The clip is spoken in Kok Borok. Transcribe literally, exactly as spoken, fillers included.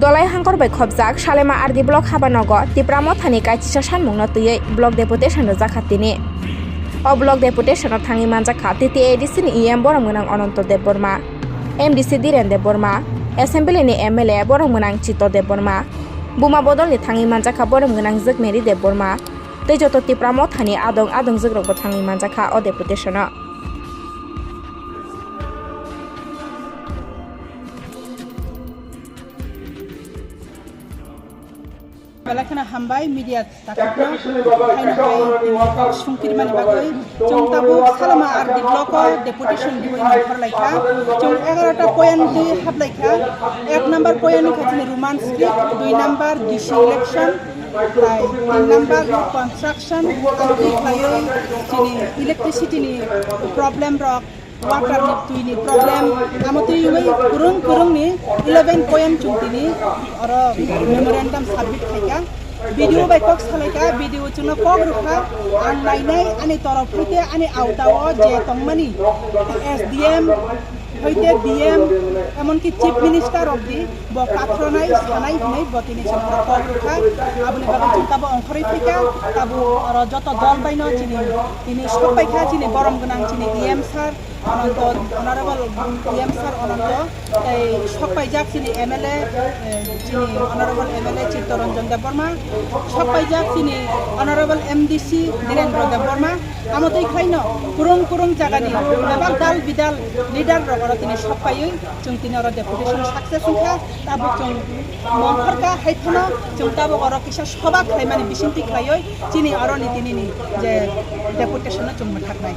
Tolai hangkor bai khopjak Salema R D block habanogo Tipra Mothani kaisisa sanmungno twiwi block deputation rwjakha tini. O block deputation-o thangwi manjakha T T A D C ni E M borom gwnang Ananto Debbarma, M D C Dhiren Debbarma, Assembly ni M L A borom gwnang Chitto Debbarma, Buma bodolni thangwi manjakha borom gwnang Jwkmeri Debbarma, tei joto Tipra Mothani adong adongjwkrokbo thangwi manjakha o deputation-o. Belai kheno hambai media takhukno, haino hai tini kok sungkirmani bagwi. Chwng tabuk Salema R D block-o deputation diwi nongkhor laikha. Chwng egarota point twi haplaikha. Ek number point wngkha chini Roman script, dui number D C election, tai tin number construction, amtwi khlaiwi chini electricity ni problem rok, water ni twi ni problem, amo twi wngwi kwrwng kwrwng ni eleven point chwng tini oro memorandum submit khaikha. B D O bai kok salaikha, B D O chwngno kok rwkha, ang nainai ani torof hoite ani auta o je tongmani S D M hoite D M, emonki Chief Minister rok di bo kathronai sanai hinwi bo tini chwngno kok rwkha. Aboni bagwi chwng tabo ongkhorwi phaikha, tabo oro joto dol baino chini tini sok paikha, chini borom gwnang chini E M sir, Ananto, Honorable E M sir Ananto, tei sok paijak chini M L A, eh, chini Honorable M L A Chittaranjan Debbarma, sok paijak chini Honorable M D C Dhirendra Debbarma, amo twi khlaino kwrwng kwrwng jagani bebak dal bidal leader rok oro tini sok paiwi chwng tini oro deputation success wngkha. Tabuk chwng mongkhorkha, hai phano chwng tabuk oro kisa soba khlaimani bisingtwi khlaiwi chini oroni tinini je deputation no chwng mwthaknai.